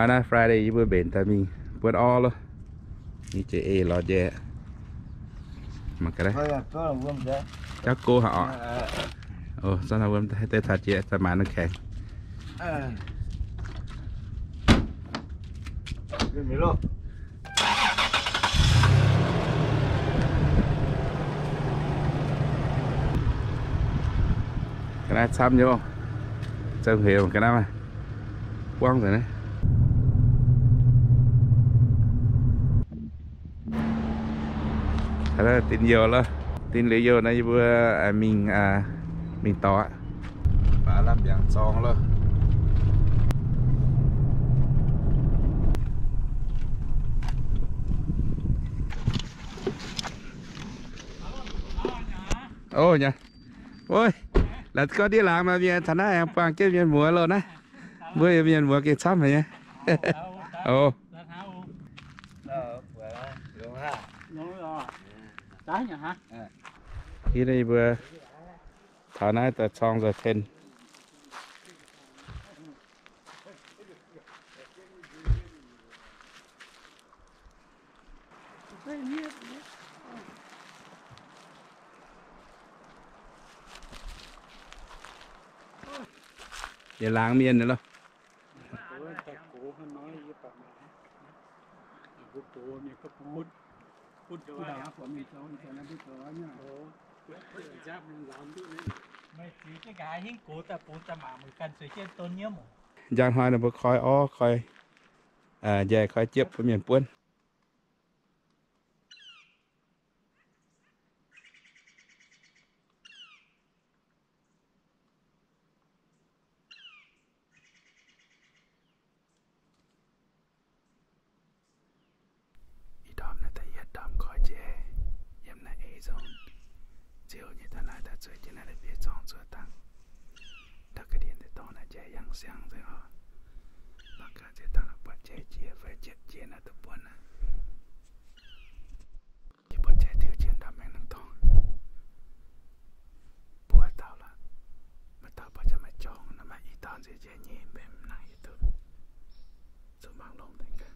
Naaiv Friday yie mbuo mbenc daaih mingh buonv orv loh. Yie jiex eix lorz njaeh. Mangc gaax naaiv. Jauv go haic oc. Ov, zanc naaiv wuom deix taux jiex daaih maaiz nongx kaengx. Ga'naaiv camv nyei, zengc heix ga'naaiv buangv nzengc naaiv. Dinh youh loh, dinh liuz youh naaiv yie mbuo mingh, mingh dorngx aqv. Baaix lamh mbiaangx zorng loh. Ov, nyei. Ov, laaix gorngv ndiev laangz nor, mienh taux naaiv aengx buangh jienv mienh muoz loh naaiv. Mbuo mienh muoz gengh camv haic nyei. Ov. Hiuv duqv yie mbuo taux naaiv daaih corng nzoih ten. Yietc laangz mienh loh. Njang hnoi ninh mbuo koi orv, koi njaih, koi jiepv bun mienh buonv. Ih ndorm naaiv da'yietv ndorm koi njaih yiem naaiv eix nzong. Ziouc nyei daaih naaiv daaih zueiz jienv naaiv deix bieiv zorngv zuov dangh. Ndau ga'ndiev deix dorngx naaiv njaih yangh siang nzengc oc. Mangc gaax ziex dangh buatc njaih jiex fai jiepv jiex naaiv duqv buonv aqv. Yie buatc njaih tiuv jiex ndau maengx norm dorngx. Buo dauh lorqc. Maaih dauh buatc jiex maaih jorngx nor, maaih i dauh nziex njaih nyei mbenc nangc yie duqv. Zuqc mangc longx deix gaax.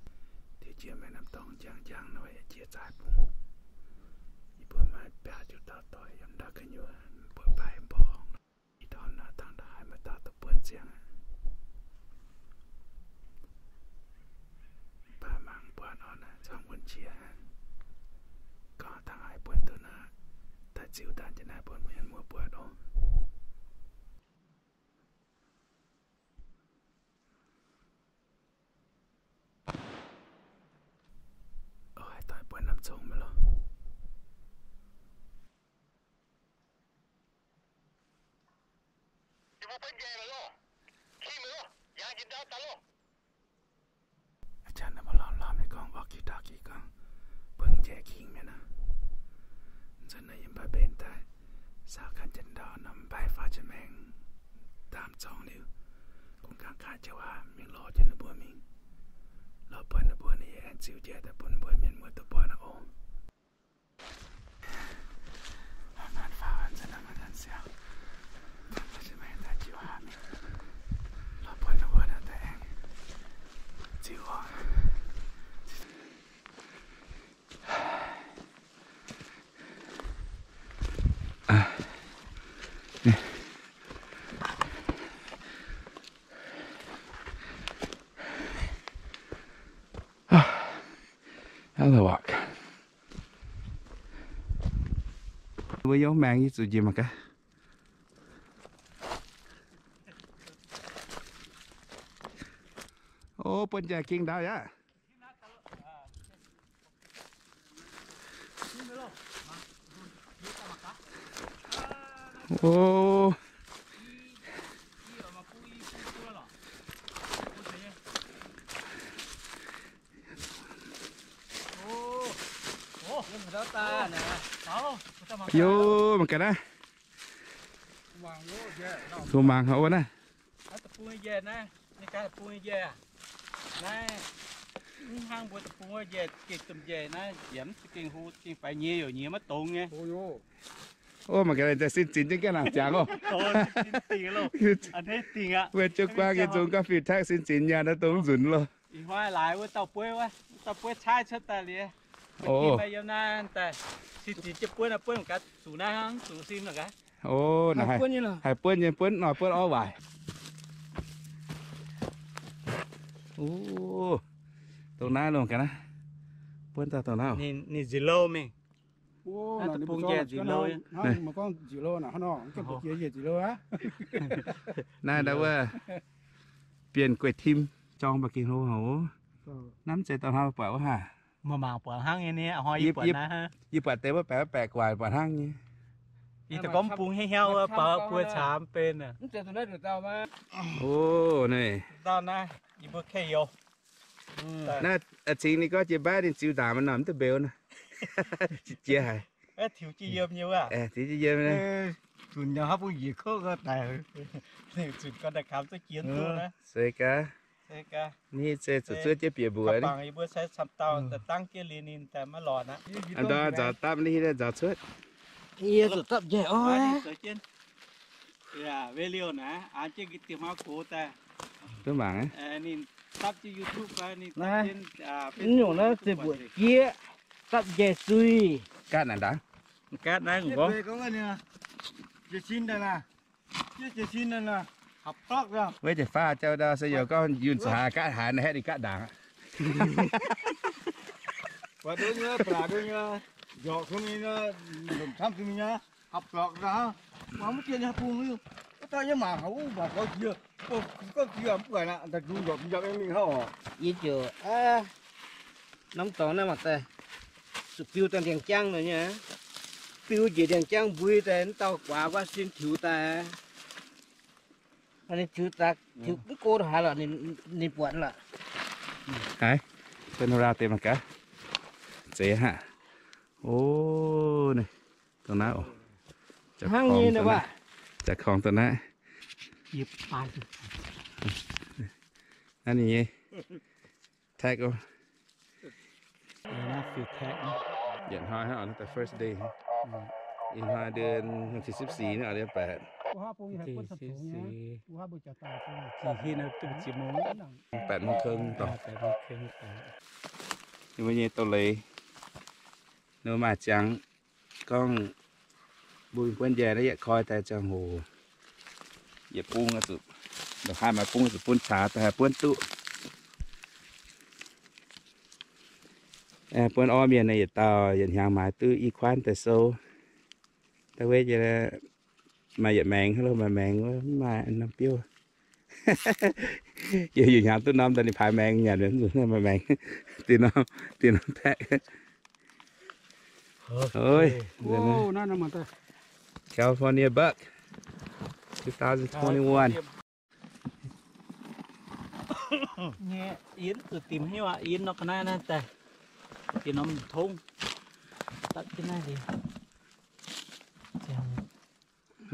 Tiuv jiex maengx norm dorngx njang njang nor, yaac jiex zaaix bung. Yie mbuo maaih biaa juqv dauh doic yiem ndau gu'nyuoz, mbuo paaiv mborngz. Ih ndorm naaiv dangh ndaaih maaih dauh duqv buonv ziangh aqv. Mv baac mangc buatc orn naaiv camv wuonh qiex. Gorngv dangh haaix buonv duqv naaiv, daaih ziux daaih jienv naaiv bun mienh muoz buatc oc. Oix doix buonv norm zong maiv loh. Ih janx naaiv mbuo lorm lorm nyei gorngv walkie-talkie gorngv, bun njaih king mienh aqv. Nzunc naaiv yie mv baac mbenc daaih saaux ganh jienv ndau norm mbaih faaux jienv maengx ndaamv-zorng liuz, kungx gaengh kaaix jienv waac mingh lorz jienv ninh mbuo mingh, lorz buatc ninh mbuo, ninh yaac aengx ziux njaih daaih bun mbuo mienh muoz duqv buatc aqv oc. Hello, walk. Mbuo yiem maengx yie zuqc njiec mangc gaax. O, buonv njaih ging ndau yaac. O. Yo, mangc gaax naaiv. Hlo mangc haic wuov naaiv. Naaiv deic-bung njaih naaiv, naaiv gaax deic-bung njaih aac. Naaiv mv hnangv mbuo deic-bung wuov njaih gengh domh njaih naaiv, yaac mv za'gengh hlo, gengh faix nyei, yaac nyiex maiv dongz nyei. O, mangc gaax naaiv sin zinx jienv gaengh nangc ziangx oc. Wuov jienv guangv nyei nzung gauh fiuv-taekv sin zinx nyaanh naaiv dongh nzunc loh. Ih hnoi laaix wuov dauh bueiv, wuov dauh bueiv caaiv cuotv daaih liuz, yiem naaiv daaih, sin ziex jienv bueiv nor, bueiv mangc gaax zuqc naaiv hnangv, zuqc sin mangc gaax. Haih buonv nyei, buonv nor buonv orv waaic. Dongh naaiv longc gaax naaiv. Buonv daaih dongh naaiv. Ninh nziec louh mingh. Naaiv deic-bung njiec nziec louh. Naaiv ndau wuov, bienh gueiv tim, jorng ba'gi hlo haic oc. Naaiv mv zeiz dongh hnangv buatc wuov haic. Mangc buatc hnangv nyei, hnoi yie buatc naaiv, yie buatc deix wuov baeqc wuov baeqc guaax buatc hnangv nyei. Yie daaih gorngv bung hnyouv hnyouv wuov, buatc buo camv benx. O, naaiv dauh naaiv yie mbuo kei youz. Naaiv cingx ninh gorngv jiex mbaeqv ninh ziux ndaangc maiv nor mv duqv mbeux naaiv. Jiex jiex haic. Tiux jienv yiem nyei wuov. Tiux jienv yiem. Zunc nyei haaix bung njiec kouv gau daic. Zunc gau daaih kamx duqv jiex duqv naaiv. Se gaax. Ni se zuqc zuov jienv bieqc mbuox ni. Bangc yie mbuo se camv dauh daaih dangv jienv liuz ninh daaih maiv lorz aqv. Nzauc dapv ni, nzauc cuotv. Yie zuqc dapv njaih oc. Duqv mangc. Naaiv nyungc naaiv zeiv mbuoqc jieqv, dapv njaih sui. Gaatv naaic ndaangc. Gaatv naaiv. Weic jiex faah jauv ndau se yaac gorngv yunh caux haaix gaatv haaix naaiv haeqv ninh gaatv ndaangc. Yie ziouc norm dorngx naaiv mangc daaih, zuqc biu daaih ndiangx-jangv nor nyei, biu njiec ndiangx-jangv mbui daaih, mv dauh guaax guaav sin tiux daaih. Ninh tiux daaih, tiux mv go haaix lorqc, ninh buatc lorqc. Haiz, camera deix mangc gaax. Zeiz haic. O, dongh naaiv oc. Hnangv nyei, jaax-korngx dongh naaiv. Naaiv ninh nyei tag oc. Yietc hnoi hnangv oc, naaiv daaih first day. Ih hnoi เดือน, วันที่สิบสี่ naaiv oc, เดือนแปด. แปดโมงครึ่ง Ninh mbuo nyei douz-leiz, ninh mbuo maaih ziangx gorngv mbuo mingh buonv njaeh naaiv yietc koi daaih ziangh hoc, yietc bung zuqc, ndongc haaix maaih bung zuqc bun caax daaih haih buonv duqv. Buonv orv mienh naaiv yietc dauh yietc hnyangx maaiz duqv i kuaanv daaih sou. Da'wuov maaih yietc maengx, hnangv loh maaih maengx wuov, mv maaih norm biouv. Yie yuc hnyangx duqv norm daaih ninh paaix maengx nyanc, maaih maengx, dinh norm, dinh norm taeqv. California buck, two thousand twenty-one. Yie zuqc dimc hnyouv aqv, yie nor ga'naaiv naaiv daaih, yie norm tongv, dapv jienv naaiv liuz.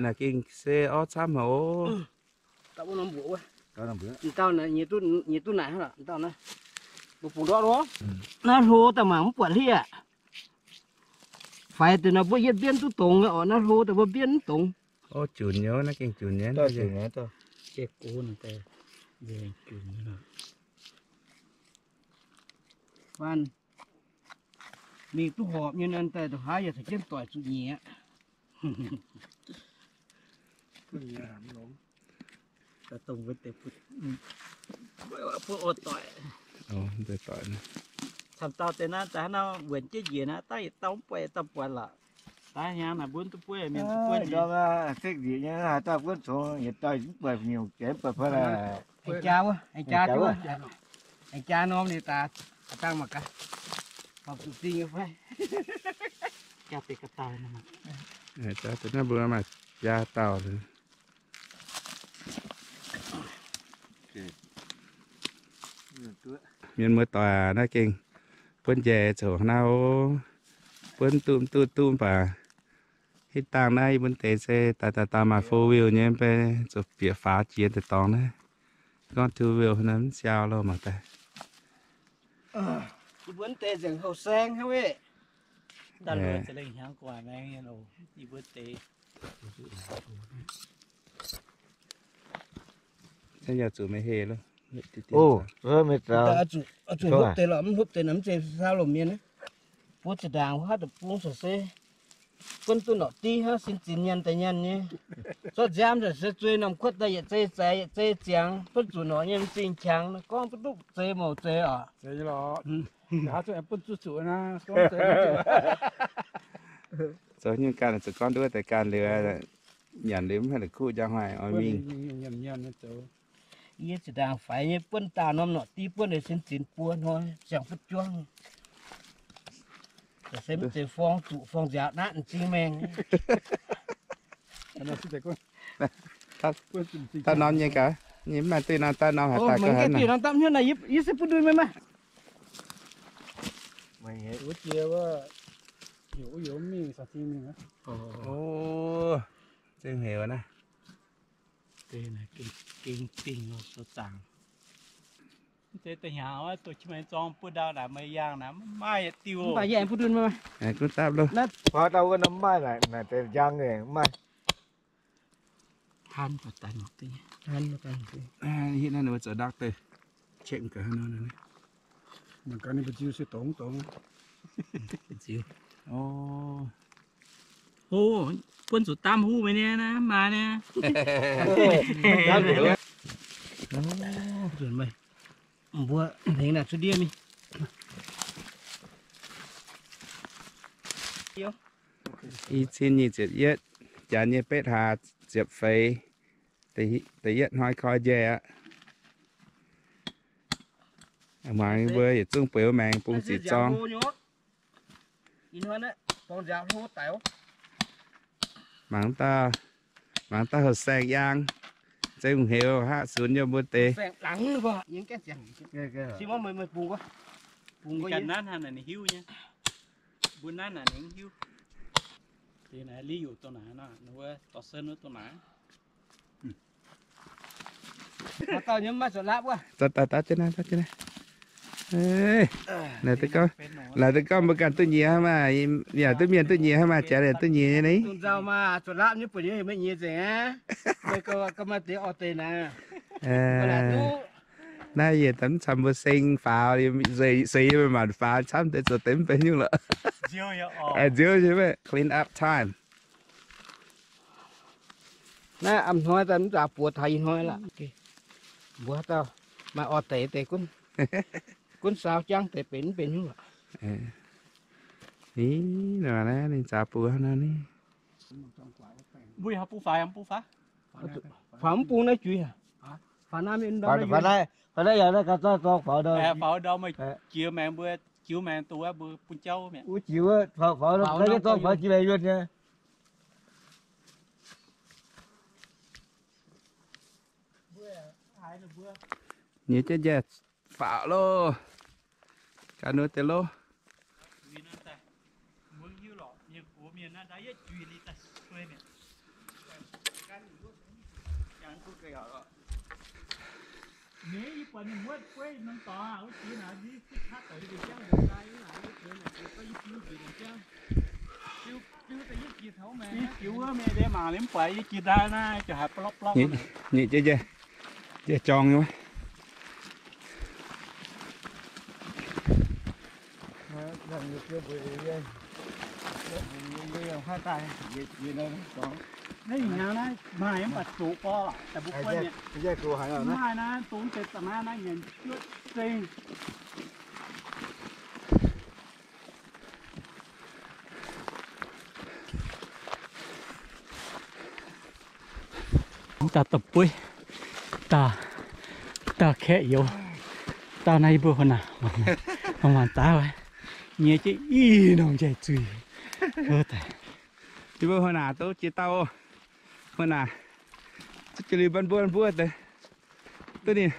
Naaic gengh se orv camv haic oc. Dauh naaic, nyei duqv naaic hnangv, dauh naaiv, mbuo bungx ndortv oc. Naaiv hlo daaih mangc mv buatc hlieqv. Faix deix nor mbuo yietv mbienv duqv dongz oc, naaiv hlo daaih mbuo mbienv mv dongz. Orv junc nyei, naaiv gengh junc nyei. Mingh duqv horpc nyei naaiv daaih, ndongc haaix yaac caux jienv doic zuqc nyieqc. Camv dauh deix naaiv daaih hnangv nor wuonc jienv njiec naaiv, daaih yietc dauh mv buatc yietc dauh buatc lorqc. Daaih hnyangx naaic mbuo duqv buov mienh duqv buov njiec. Sekv njiec nyei haaix dauh buonv congx yietc dauh mv buatc, nyungc jiex mv buatc fai laaix. Aengx jaa wuov, aengx jaa wuov, aengx jaa norm ninh daaih, dangh mangc gaax, horpc zuqc ding nyei fai. Jaa deix ga'dauh. Naaiv mbuo maaih jaa dauh. Mienh muoz-doic aac, naaiv gengh buonv njaih zoux hnangv naaiv oc. Buonv duqv mv duqv duqv mv baac hitv dangh naaiv yie mbuo deix se daaih daaih daaih maaih four wheel nyei mv bei, zoux bieqc faaux jiex deix dorngx naaiv. Gorngv two wheel naaiv mv siau loh mangc daaih. Yie mbuo deix nzengc houh saeng hnangv weih. Daaih luoqc za'lengh hnyangx gu'nguaaic maengx mienh oc, yie mbuo deix. Hnangv yaac zuqc meih heh loh. O, zuqc hopv deix lorqc, mv hopv deix naaic mv zeiz saauv lomc mienh. Buov zinh ndaangc wuov haav deic-bung corc se buonv duqv norqc div hnangv, sin zinx nyanc daaih nyanc nyei. Zorqv nziaamv nzengc se zuei norm kuotv daaih yietc zei zaiz yietc zei ziangx, buonv zuqc norqc nyei m'zing qangx, gorngv buonv duqv zeiz mouc zeiz oc. Zoux nyungc ganh zuqc gorngv nduov deix ganh liuz, nyanc liuz mv haih la'kuqv njang haic oix mingh. Yie zinh ndaangc faix nyei buonv daauh norm norqc div buonv ninh sin zinx buo hnoi ziangh fuqv juangv. Se mv zeiz forng zuqc forng nziaaux naaiv m'zing maengh. Daaih norm nyei gaax, nyei mv maaih duqv norm daaih norm haaix daaih ga'haaix naaic. Yie se bun ndui meih maah. Zengv heuc naaiv. Gengh dingh lo, zoux zaangc. Mv zeiz da'hnyangx wuov duqv qiex maengx zorng buo ndau naaic meih yangh naaic mv maaih yietc diuh. Mv baac yie aengx bun ndui meih maah. Gunv dapv lo. Faaux ndau wuov nor mv maaih naaic, naaic deix njang maaih. Hnangv naaiv ninh mbuo zoux doctor check gaax nor. Mangc gaax ninh mbuo nziu se dongz dongz. Nziu. O, buonv zuqc daamv huv meih nyei naaiv, maaih nyei. Mbuo hnengx naaic cuotv ndiev mingh. I cin nyic ziepc yietv, janx nyei betv hlaax ziepc feix, da'yietv hnoi koi njaih aqv. Mangc mbuo yietc zungv bueix wuov maengx bung ziqc zorng. Mangc dauh, mangc dauh houh saeng yaang, zeiz hungh heuc haav sunx yiem mbuo deix. Ganh nanv haaix naaic ninh hiuv nyei. Mbuo nanv naaic ninh hiuv. Liuz yuqc dongh naaic, wuov dorh sen wuov dongh naaic. Dauh dauh jienv naaiv, dauh jienv naaiv. Naaic deix gorngv mbuo ganh duqv nyiex hnangv maah, yaac duqv mienh duqv nyiex hnangv maah, jaax liuz duqv nyiex nyei. Naaiv yietc deix mv camv mbuo seng faaux, seix yie mbuo maanc faaux camv deix zoux deix mv benx nyungc lorqc. Nziouv nyei, clean up time. Naaiv a'hnoi daaih mv nzaaux buoz taux ih hnoi lorqc. Mbuo haaix dauh maaih orv deix deix gunv, gunv saau jangv deix benx mv benx nyungc lorqc. Ninh nzaaux buoz nor ni. Faaux mv bung naaiv juix aqv. Faaux naaiv yaac naaiv ganh zorqv dorng faaux ndau. Faaux ndau meih jiex maengx mbuo, jiux maengx duqv wuov mbuo bun jauv mi'aqv. Wuov jiux faaux, faaux naaiv zorqv faaux jiex maengx yuonh nyei. Nyiex jienv njaih faaux loh. Ganh nor deix loh. Nyei jienv, jienv jorng nyei wuov. Naaiv ih hnyangx naaiv maaih mv baac zoqc gorx lorqc, daaih mbuo buonv mi'aqv. Maaih naaiv dongh deix da'naaiv naaiv nyanc juotv zengh. Dauh da'bueiv, dauh, dauh kaeqv youz, dauh naaiv yie mbuo haaix naaic, mangc mangc daaih, nyiex jienv ih norm njaih zuiz. Yie mbuo haaix naaic duqv jiex dauh, haaix naaic, zuqv jiex liuz mbuo mbuo deix, duqv ninh,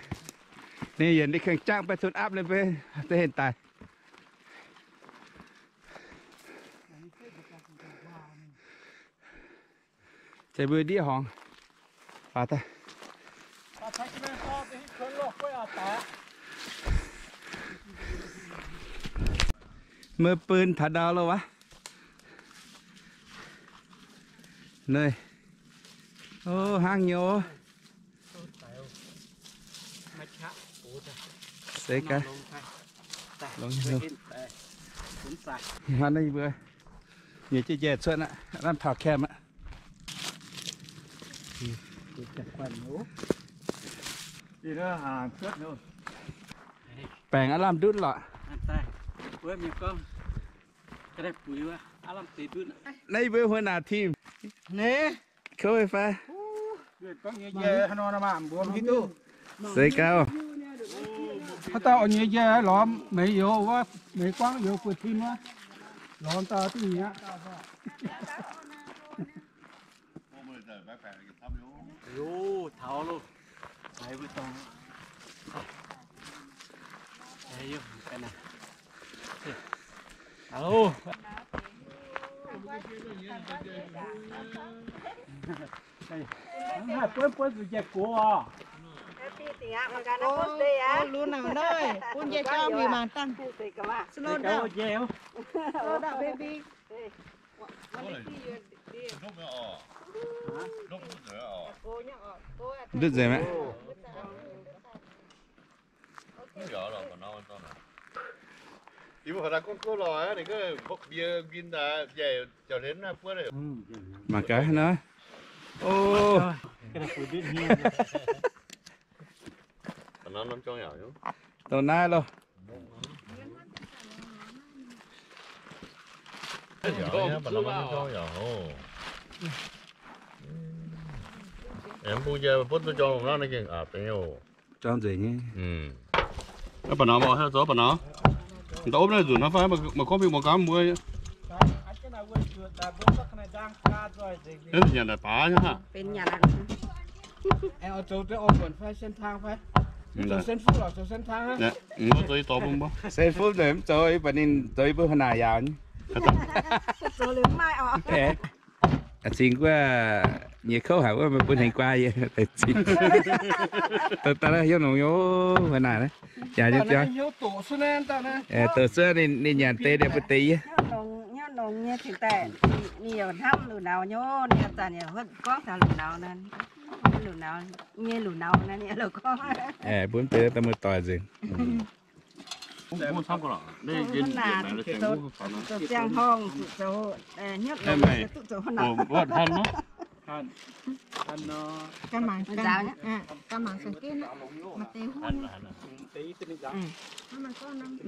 ninh yietc ninh kengh jangv beiv cun aapv ninh beiv deix henh daic. Zeiz mbuo ndiev horngz. Faaux daaih. Meih bun taux ndau loh wuov. Naaiv. O, hnangv nyei. Deix gaax. Longx hnyouv. Hnangv naaiv yie mbuo nyei jiex njaih cuotv aqv, lamh taux camp aqv. Baengc aav lamh ndutv lorqc. Naaiv yie mbuo huin naaic team. Kouv fai? Seix gau. Haaix dauh oix nyei njaih lorz meix youz wuov, meix guangv youz buoz tim wuov, lorz dauh duqv nyei aqv. Happy thing aqv, mangc gaax naaiv first day aqv. Lunx naaic naaiv, bun njaih jauv mingh mangc dangh. Slow down. Slow down, baby. Ndutv nzengc maiv? Mangc gaax nor. O. Dongh naaiv loh. Mbuo njiec butv duqv jorm lomh naaiv gengh aqc deix oc. Jorm nzengc nyei. Ba'naux mangc haaix zoux ba'naux. Da'opv naaiv nzunc hnangv fai maiv gorngv mbuo muoz-gaamv mbuo. Naaiv nyanc naaic baaix nyei hnangv. Zoux duqv oix buonc fai เส้นทาง fai? Zoux เส้น fuqv lorqc, zoux เส้น tang aqv. เส้น fuqv nzengc mv zoux, yie buatc ninh zoux yie mbuo haaix naaic yaauc nyei. Zoux liuz mv maaih oc. Cingx guoqv nyei kouv haic wuov, meih bun haaix guaa yie daaih cingx. Daaih daaih yiem longx nyei haaix naaic naaiv. Yaac nyei ziangx. Doqc suov ninh nyanc deix liuz mbuo deix yie. Hnyouv longx nyei cingx daaih, ninh yaac hnamv luc nauz nyei, ninh zanc yaac gorngv taux luc nauz naaiv, luc nauz nyei luc nauz naaiv ninh gorngv. Bun deix daaih muoz-doic nzengc. Zoux ziangh horngh, zoux hnyouv longx, duqv zoux haaix naaic. Ganh mangc, ganh mangc saeng-genv aqv, maaih deix huv.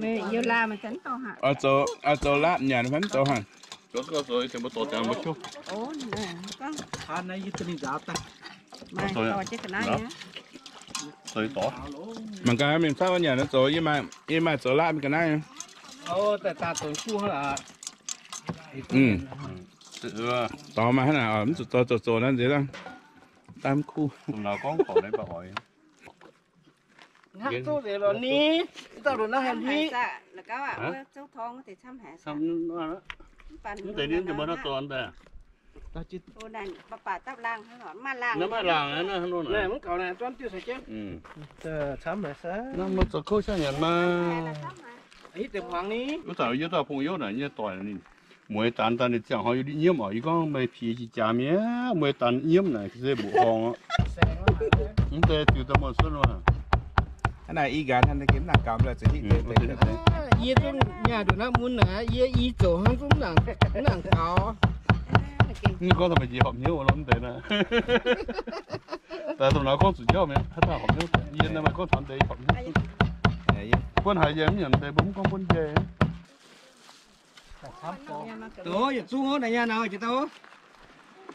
Meih yiem laanh meih ganh mv dorh haic. Oix zoux laanh nyanc fai mv zoux haic? Mangc gaax mienh fai nyanc zoux, yie maaih zoux laanh ga'naaiv. Dorh maaih hnangv naaic, mv zuqc zoux zoux zoux naaiv nzengc daaih. Daaih mv kuv. Mv deix ninh mbuo nor zoux daaih. Mv maaih laangc, mv zoux kouv siang nyanc maah. Wuov zanc yie dauh pong youv naaic nyei doic ninh mueiz daanx daaih ninh ziangh hnoi yie nyiemv oc. Yie gorngv meih piex jiex jaax mi'aqv, mueiz daanx nyiemv naaic se mbuoqc horngh aqv. Mv deix ziux daaih muonh cuotv nor. Hnangv naaic i nqanx hnangv naaiv gengh mv nangc gaux lorqc, za'hitv deix. Yie zungv nyaah nduqc naaiv mun naaic, yie i zoux hnangv zungv mv nangc gaux. Ninh gorngv taux meih njiec horpc hnyouv lo mv deix naaiv. Daaih dongh naaiv gorngv zuqc jauv mi'aqv, haaix dauh horpc hnyouv, yie naaiv maaih gorngv taux deix horpc hnyouv. Buonv haiz yie mv nyanc deix mbuo mv gorngv buonv njaih. Doz yietc zungv ov, naaic nyaah nauz jiex dauh.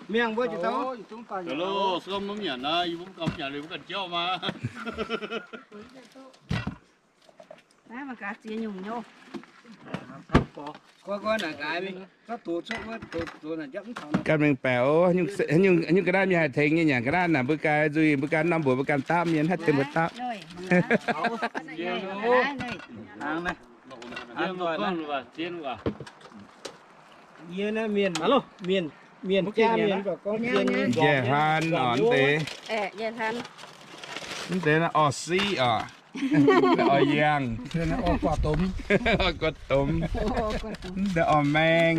Miangh mbuo jiex dauh. Hello, se gorngv mv nyanc naaiv, yie mbuo mv gauh nyanc liuz mbuo ganh jauv maah. Ganh mingh baeqc ov, haaix nyungc ga'naaiv mienh haih tengx nyei nyanc ga'naaiv naaic, mbuo ganh nzuih, mbuo ganh norm mbuox, mbuo ganh dapv mienh haih tengx mbuo dapv. Mienh, mienh jaa mienh gorngv zien nyei. Njaih hlan orqc, mv deix, mv deix naaiv orv siqv orqc, orv yangh, orv guax domx, mv deix orv maeng,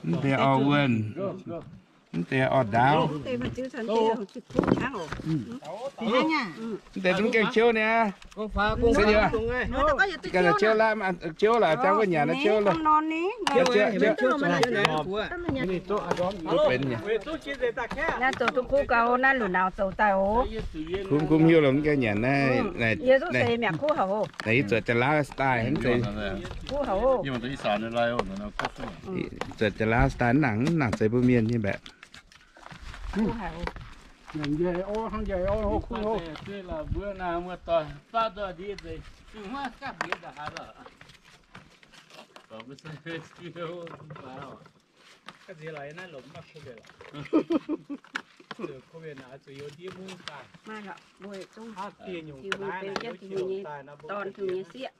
mv deix orv wuonh. Mv deix orv ndaauv. Mv deix zungv gaengh ciouv niaa. Se nyei, ganh ciouv laaix, jangx wuov nyanc naaiv ciouv lorqc. Zoux duqv kuv gau, naaiv luc nauz zoux daaih oc. Kumv kumv hiuv lomh mv gaengh nyanc naaiv. Yie zuqc se mi'aqv kuv haic oc. Naaiv yie zuotc jaax-laauv style hnangv zeiz. Kuv haic oc. Zuotc jaax-laauv style nangc, nangc zeiz mbuo mienh nyei mbaeqc. Dorn nyei sieqv.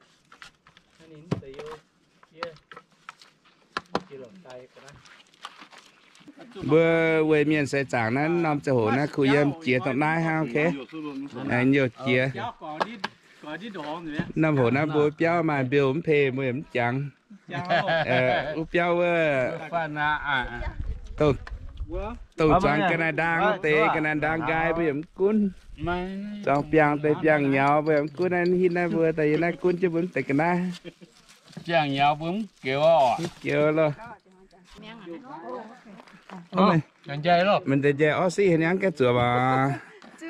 Mbuo weic mienh seix zaangc naaiv norm ziangh hoc naaiv kuh yiem jiex dongh naaiv hnangv, ok. Youh jiex. Norm hoc naaiv mbuo biauv maaih mbiouh mv pei mbuo yaac mv jangx. Wuov biauv wuov, dongh zuangx ga'naaiv ndaang deix, ga'naaiv ndaang nqaai mbuo yaac mv gunv. Zuangx biangh deix biangh nyaux mbuo yaac mv gunv. Naaiv hinh naaiv mbuo daaih yiem naaiv gunv jienv mbuo mv deix ga'naaiv. Biangh nyaux mbuo mv geux oc. Mv geux loh. Mv deix njaih orv siqv haaix nyungc gaengh zuoqc maah.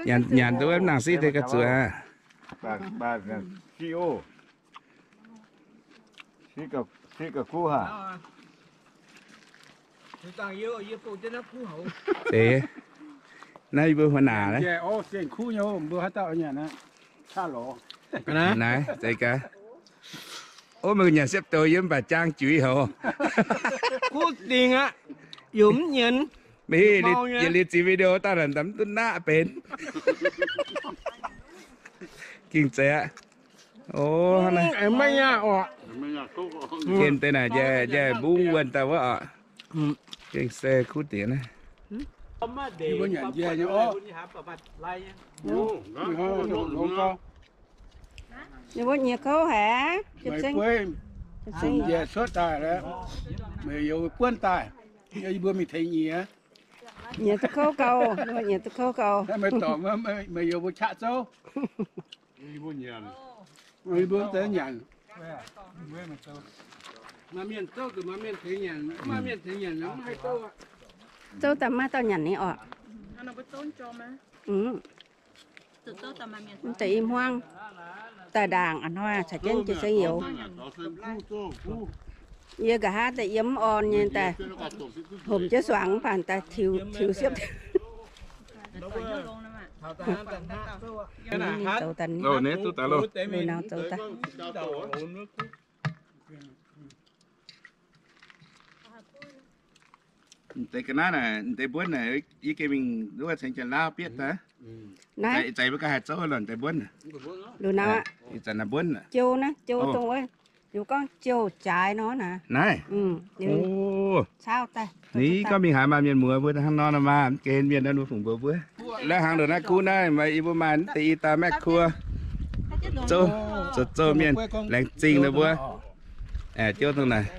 Nyanc duqv wuov mv nangc siqv deix ga'zuoqc aqv. Siqv ga'kuv haic. Deix, naaiv yie mbuo huaax naanc. Naaiv zeiz gaax. Ov, meih nyanc siepv douz yie mv baac jaang juiz haic. Kuv dingh aqv, yaac mv nyienz. Meih yietc liuz ziex video daaih naaic mv duqv naqv benx. Gengh zeiz aqv. Ov, gengh deix naaic njaih mbungv wuonh daaih wuov oc. Gengh se kuv diex naaiv. Ninh mbuo nyiex kouv haic. Meih buonv daaih, meih youz buonv daaih, yie mbuo mingh tengx nyiex. Nyiex duqv kouv gau, nyiex duqv kouv gau. Meih dorngc, meih youz mbuo qaqv zouv. Yie mbuo nyanc. Maaih mienh zouv, maaih mienh tengx nyanc, maaih mienh tengx nyanc, mv haih zouv. Zouv daaih maiv dauh nyanc ni orqc. Mv deix i hmuangv daaih ndaangc a'hnoi caux jienv jiez seng youz. Yie nqa'haav daaih yiem mv orn nyei daaih, homc jienv suangx mv baac daaih tiux siepv. Ninh zoux daaih, ninh zoux daaih. Deix ga'naaiv naaic, deix mbuonv naaic, yie gengh mingh wuov ceng Janx-Laauv bietv daaih. Naaiv zaic mbuo ga'haaix zouv lorqc, deix mbuonv. Ih zanc naaiv mbuonv jiou naaiv, jiou dongh wuov, yie gorngv jiou jaaix nor naaiv. Naaiv, caauv daaih. Ni gorngv mingh haaix maaih mienh muoz mbuo hnangv nor nor maah, mv gengh mienh naaiv mbuo fungc mbuox mbuo. La'hangx ndongc naaiv kuv naaiv maaih yie mbuo maaih mv deix i dauh แม่ครัว zouv, zoux zouv mienh laengz zingh ninh mbuo. Jiouv dongh naaic.